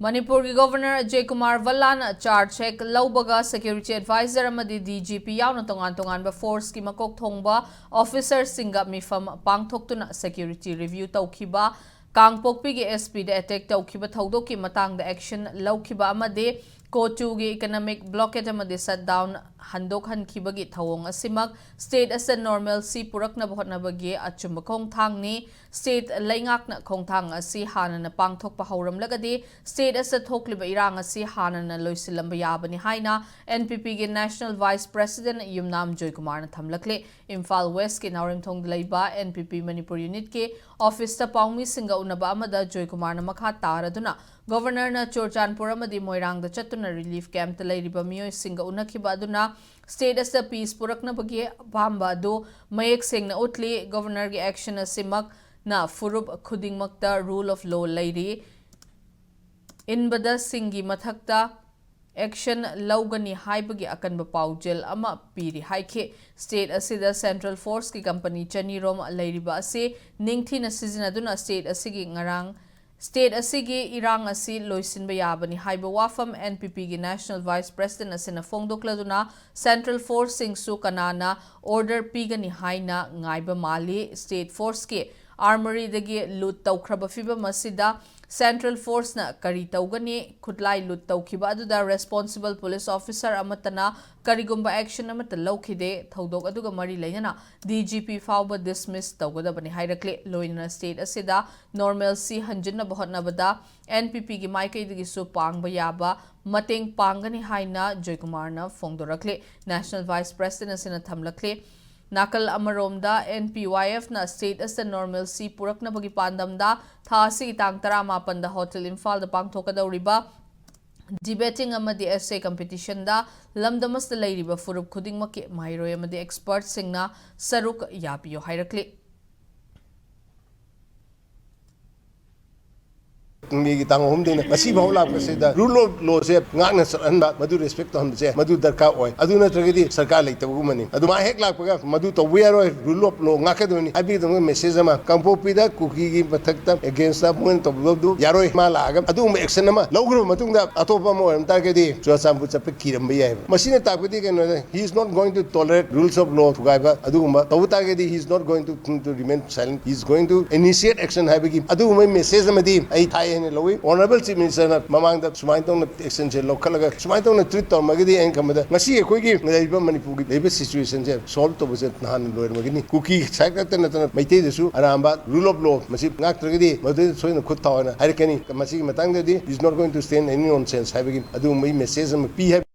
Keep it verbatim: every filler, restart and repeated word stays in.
ꯃꯅꯤꯄꯨꯔꯒꯤ governor Ajay Kumar ꯚꯜꯂꯥꯅ charge ꯍꯦꯛ ꯂꯧꯕꯒ security adviser ꯑꯃꯗꯤ ꯗꯤ ꯖꯤ ꯄꯤ ꯌꯥꯎꯅ ꯇꯣꯉꯥꯟ ꯇꯣꯉꯥꯟꯕ ꯐꯣꯔꯁꯀꯤ ꯃꯀꯣꯛ ꯊꯣꯡꯕ ꯑꯣꯐꯤꯁꯔꯁꯤꯡꯒ ꯃꯤꯐꯝ ꯄꯥꯡꯊꯣꯛꯇꯨꯅ ꯁꯦꯀ꯭ꯌꯨꯔꯤꯇꯤ ꯔꯤꯚ꯭ꯌꯨ ꯇꯧꯈꯤꯕ, ꯀꯥꯡꯄꯣꯛꯄꯤꯒꯤ ꯑꯦꯁ ꯄꯤꯗ ꯑꯦꯇꯦꯛ ꯇꯧꯈꯤꯕ ꯊꯧꯗꯣꯛꯀꯤ ꯃꯇꯥꯡꯗ ꯑꯦꯛꯁꯟ ꯂꯧꯈꯤꯕ ꯑꯃꯗꯤ ꯀꯣꯆꯨꯒꯤ ꯏꯀꯅꯣꯃꯤꯛ ꯕ꯭ꯂꯣꯀꯦꯗ ꯑꯃꯗꯤ ꯁꯠꯗꯥꯎꯟ ꯍꯟꯗꯣꯛꯍꯟꯈꯤꯕꯒꯤ ꯊꯧꯑꯣꯡ ꯑꯁꯤꯃꯛ ꯁ꯭ꯇꯦꯠ ꯑꯁꯤꯗ ꯅꯣꯔꯃꯦꯜꯁꯤ ꯄꯨꯔꯛꯅꯕ ꯍꯣꯠꯅꯕꯒꯤ ꯑꯆꯨꯝꯕ ꯈꯣꯡꯊꯥꯡꯅꯤ꯫ ꯁ꯭ꯇꯦꯠ ꯂꯩꯉꯥꯛꯅ ꯈꯣꯡꯊꯥꯡ ꯑꯁꯤ ꯍꯥꯟꯅꯅ ꯄꯥꯡꯊꯣꯛꯄ ꯍꯧꯔꯝꯂꯒꯗꯤ ꯁ꯭ꯇꯦꯠ ꯑꯁꯤꯗ ꯊꯣꯛꯂꯤꯕ ꯏꯔꯥꯡ ꯑꯁꯤ ꯍꯥꯟꯅꯅ ꯂꯣꯏꯁꯤꯜꯂꯝꯕ ꯌꯥꯕꯅꯤ ꯍꯥꯏꯅ ꯑꯦꯟ ꯄꯤ ꯄꯤꯒꯤ ꯅꯦꯁꯅꯦꯜ ꯚꯥꯏꯁ ꯄ꯭ꯔꯦꯁꯤꯗꯦꯟꯠ ꯌꯨꯝꯅꯥꯝ ꯖꯣꯏꯀꯨꯃꯥꯔꯅ ꯊꯝꯂꯛꯂꯤ꯫ ꯏꯝꯐꯥꯜ ꯋꯦꯁ꯭ꯠꯀꯤ ꯅꯥꯎꯔꯦꯝꯊꯣꯡꯗ ꯂꯩꯕ ꯑꯦꯟ ꯄꯤ ꯄꯤ ꯃꯅꯤꯄꯨꯔ ꯌꯨꯅꯤꯠꯀꯤ ꯑꯣꯐꯤꯁꯇ ꯄꯥꯎꯃꯤꯁꯤꯡꯒ ꯎꯅꯕ ꯑꯃꯗ ꯖꯣꯏꯀꯨꯃꯥꯔꯅ ꯃꯈꯥ ꯇꯥꯔꯗꯨꯅ ꯒꯣꯚꯔꯅꯔꯅ ꯆꯨꯔꯆꯥꯟꯄꯨꯔ ꯑꯃꯗꯤ ꯃꯣꯏꯔꯥꯡꯗ ꯆꯠꯇꯨꯅ ꯔꯤꯂꯤꯐ ꯀꯦꯝꯞꯇ ꯂꯩꯔꯤꯕ ꯃꯤꯑꯣꯏꯁꯤꯡꯒ ꯎꯅꯈꯤꯕ ꯑꯗꯨꯅ ꯁ꯭ꯇꯦꯠ ꯑꯁꯤꯗ ꯄꯤꯁ ꯄꯨꯔꯛꯅꯕꯒꯤ ꯑꯄꯥꯝꯕ ꯑꯗꯨ ꯃꯌꯦꯛ ꯁꯦꯡꯅ ꯎꯠꯂꯤ꯫ ꯒꯣꯚꯔꯅꯔꯒꯤ ꯑꯦꯛꯁꯟ ꯑꯁꯤꯃꯛꯅ ꯐꯨꯔꯨꯞ ꯈꯨꯗꯤꯡꯃꯛꯇ ꯔꯨꯜ ꯑꯣꯐ ꯂꯣ ꯂꯩꯔꯤ꯫ ꯏꯟꯕꯗꯁꯤꯡꯒꯤ ꯃꯊꯛꯇ ꯑꯦꯛꯁꯟ ꯂꯧꯒꯅꯤ ꯍꯥꯏꯕꯒꯤ ꯑꯀꯟꯕ ꯄꯥꯎꯖꯦꯜ ꯑꯃ ꯄꯤꯔꯤ ꯍꯥꯏꯈꯤ꯫ ꯁ꯭ꯇꯦꯠ ꯑꯁꯤꯗ ꯁꯦꯟꯇ꯭ꯔꯦꯜ ꯐꯣꯔꯁꯀꯤ ꯀꯝꯄꯅꯤ ꯆꯅꯤ ꯔꯣꯝ ꯂꯩꯔꯤꯕ ꯑꯁꯤ ꯅꯤꯡꯊꯤꯅ ꯁꯤꯖꯤꯟꯅꯗꯨꯅ ꯁ꯭ꯇꯦꯠ ꯑꯁꯤꯒꯤ ꯉꯔꯥꯡ, ꯁ꯭ꯇꯦꯠ ꯑꯁꯤꯒꯤ ꯏꯔꯥꯡ ꯑꯁꯤ ꯂꯣꯏꯁꯤꯟꯕ ꯌꯥꯕꯅꯤ ꯍꯥꯏꯕ ꯋꯥꯐꯝ ꯑꯦꯟ ꯄꯤ ꯄꯤꯒꯤ ꯅꯦꯁꯅꯦꯜ ꯚꯥꯏꯁ ꯄ꯭ꯔꯦꯁꯤꯗꯦꯟꯠ ꯑꯁꯤꯅ ꯐꯣꯡꯗꯣꯛꯂꯗꯨꯅ ꯁꯦꯟꯇ꯭ꯔꯦꯜ ꯐꯣꯔꯁꯁꯤꯡꯁꯨ ꯀꯅꯥꯅ ꯑꯣꯔꯗꯔ ꯄꯤꯒꯅꯤ ꯍꯥꯏꯅ ꯉꯥꯏꯕ ꯃꯥꯜꯂꯤ꯫ ꯁ꯭ꯇꯦꯠ ꯐꯣꯔꯁꯀꯤ ꯑꯥꯔꯃꯔꯤꯗꯒꯤ ꯂꯨꯠ ꯇꯧꯈ꯭ꯔꯕ ꯐꯤꯕꯝ ꯑꯁꯤꯗ ꯁꯦꯟꯇ꯭ꯔꯦꯜ ꯐꯣꯔꯁꯅ ꯀꯔꯤ ꯇꯧꯒꯅꯤ? ꯈꯨꯠꯂꯥꯏ ꯂꯨꯠ ꯇꯧꯈꯤꯕ ꯑꯗꯨꯗ ꯔꯦꯁꯄꯣꯟꯁꯤꯕꯜ ꯄꯨꯂꯤꯁ ꯑꯣꯐꯤꯁꯔ ꯑꯃꯠꯇꯅ ꯀꯔꯤꯒꯨꯝꯕ ꯑꯦꯛꯁꯟ ꯑꯃꯠꯇ ꯂꯧꯈꯤꯗꯦ꯫ ꯊꯧꯗꯣꯛ ꯑꯗꯨꯒ ꯃꯔꯤ ꯂꯩꯅꯅ ꯗꯤ ꯖꯤ ꯄꯤ ꯐꯥꯎꯕ ꯗꯤꯁꯃꯤꯁ ꯇꯧꯒꯗꯕꯅꯤ ꯍꯥꯏꯔꯛꯂꯦ꯫ ꯂꯣꯏꯅꯅ ꯁ꯭ꯇꯦꯠ ꯑꯁꯤꯗ ꯅꯣꯔꯃꯦꯜꯁꯤ ꯍꯟꯖꯤꯟꯅꯕ ꯍꯣꯠꯅꯕꯗ ꯑꯦꯟ ꯄꯤ ꯄꯤꯒꯤ ꯃꯥꯏꯀꯩꯗꯒꯤꯁꯨ ꯄꯥꯡꯕ ꯌꯥꯕ ꯃꯇꯦꯡ ꯄꯥꯡꯒꯅꯤ ꯍꯥꯏꯅ ꯖꯣꯏꯀꯨꯃꯥꯔꯅ ꯐꯣꯡꯗꯣꯔꯛꯂꯦ꯫ ꯅꯦꯁꯅꯦꯜ ꯚꯥꯏꯁ ꯄ꯭ꯔꯦꯁꯤꯗꯦꯟꯠ ꯑꯁꯤꯅ ꯊꯝꯂꯛꯂꯦ꯫ ꯅꯥꯀꯜ ꯑꯃꯔꯣꯝꯗ, ꯑꯦꯟ ꯄꯤ ꯋꯥꯏ ꯑꯦꯐꯅ ꯁ꯭ꯇꯦꯠ ꯑꯁꯤꯗ ꯅꯣꯔꯃꯦꯜꯁꯤ ꯄꯨꯔꯛꯅꯕꯒꯤ ꯄꯥꯟꯗꯝꯗ ꯊꯥ ꯑꯁꯤꯒꯤ ꯇꯥꯡ ꯇꯔꯥꯃꯥꯄꯟꯗ ꯍꯣꯇꯦꯜ ꯏꯝꯐꯥꯜꯗ ꯄꯥꯡꯊꯣꯛꯀꯗꯧꯔꯤꯕ ꯗꯤꯕꯦꯇꯤꯡ ꯑꯃꯗꯤ ꯑꯦꯁꯦ ꯀꯝꯄꯤꯇꯤꯁꯟꯗ ꯂꯝꯗꯝ ꯑꯁꯤꯗ ꯂꯩꯔꯤꯕ ꯐꯨꯔꯨꯞ ꯈꯨꯗꯤꯡꯃꯛꯀꯤ ꯃꯍꯩꯔꯣꯏ ꯑꯃꯗꯤ ꯑꯦꯛꯁꯄꯔꯠꯁꯤꯡꯅ ꯁꯔꯨꯛ ꯌꯥꯕꯤꯌꯨ ꯍꯥꯏꯔꯛꯂꯤ꯫ ꯀꯨꯟꯒꯤ ꯇꯥꯡ ꯑꯍꯨꯝꯗꯩꯅ ꯉꯁꯤ ꯐꯥꯎ ꯂꯥꯛꯄꯁꯤꯗ rule of law ꯁꯦ ꯉꯥꯛꯅ ꯆꯠꯍꯟꯕ, ꯃꯗꯨ respect ꯇꯧꯍꯟꯕꯁꯦ ꯃꯗꯨ ꯗꯔꯀꯥꯔ ꯑꯣꯏ꯫ ꯑꯗꯨ ꯅꯠꯇ꯭ꯔꯒꯗꯤ ꯁꯔꯀꯥꯔ ꯂꯩꯇꯕꯒꯨꯝꯕꯅꯤ꯫ ꯑꯗꯨꯃꯥꯏꯅ ꯍꯦꯛ ꯂꯥꯛꯄꯒ ꯃꯗꯨ ꯇꯧꯕ ꯌꯥꯔꯣꯏ, rule of law ꯉꯥꯛꯀꯗꯕꯅꯤ ꯍꯥꯏꯕꯒꯤꯗꯃꯛꯇ message ꯑꯃ ꯀꯥꯡꯄꯣꯛꯄꯤꯗ ꯀꯨꯀꯤꯒꯤ ꯃꯊꯛꯇ against ꯃꯣꯏꯅ ꯇꯧꯕꯗꯨ ꯌꯥꯔꯣꯏ꯫ ꯃꯥ ꯂꯥꯛꯑꯒ ꯑꯗꯨꯒꯨꯝꯕ action ꯑꯃ ꯂꯧꯈ꯭ꯔꯕ ꯃꯇꯨꯡꯗ ꯑꯇꯣꯞꯄ ꯑꯃ ꯑꯣꯏꯔꯝ ꯇꯥꯔꯒꯗꯤ ꯆꯨꯔꯥꯆꯥꯟꯄꯨꯔ ꯆꯠꯄ ꯀꯤꯔꯝꯕ ꯌꯥꯏꯑꯕ꯫ ꯃꯁꯤꯅ ꯇꯥꯛꯄꯗꯤ ꯀꯩꯅꯣꯗ, he is not going to tolerate rules of law ꯊꯨꯒꯥꯏꯕ ꯑꯗꯨꯒꯨꯝꯕ ꯇꯧꯕ ꯇꯥꯔꯒꯗꯤ he is not going to, to remain silent, he is going to initiate action ꯍꯥꯏꯕꯒꯤ ꯑꯗꯨꯒꯨꯝꯕ message ꯑꯃꯗꯤ ꯑꯩ ꯊꯥꯏ ꯍꯥꯏꯅ ꯂꯧꯏ꯫ Honourable Chief Minister ꯅ ꯃꯃꯥꯡꯗ ꯁꯨꯃꯥꯏꯅ ꯇꯧꯅ action ꯁꯦ ꯂꯧꯈꯠꯂꯒ ꯁꯨꯃꯥꯏꯅ ꯇꯧꯅ treat ꯇꯧꯔꯝꯃꯒꯗꯤ ꯑꯩꯅ ꯈꯟꯕꯗ ꯉꯁꯤ ꯑꯩꯈꯣꯏꯒꯤ ꯂꯩꯔꯤꯕ ꯃꯅꯤꯄꯨꯔꯒꯤ ꯂꯩꯔꯤꯕ situation ꯁꯦ solve ꯇꯧꯕꯁꯦ ꯅꯍꯥꯟꯅ ꯂꯣꯏꯔꯝꯃꯒꯅꯤ꯫ ꯀꯨꯀꯤ ꯁꯥꯏꯠ ꯈꯛꯇ ꯅꯠꯇꯅ ꯃꯩꯇꯩꯗꯁꯨ ꯑꯔꯥꯟꯕ rule of law ꯃꯁꯤ ꯉꯥꯛꯇ꯭ꯔꯒꯗꯤ ꯃꯗꯨꯗ ꯁꯣꯏꯗꯅ ꯈꯨꯠ ꯊꯥꯎ ꯍꯥꯏꯅ ꯍꯥꯏꯔꯛꯀꯅꯤ꯫ ꯃꯁꯤꯒꯤ ꯃꯇꯥꯡꯗꯗꯤ is not going to stand any nonsense ꯍꯥꯏꯕꯒꯤ ꯑꯗꯨꯒꯨꯝꯕꯒꯤ message ꯑꯃ ꯄꯤ ꯍꯥꯏꯕ꯫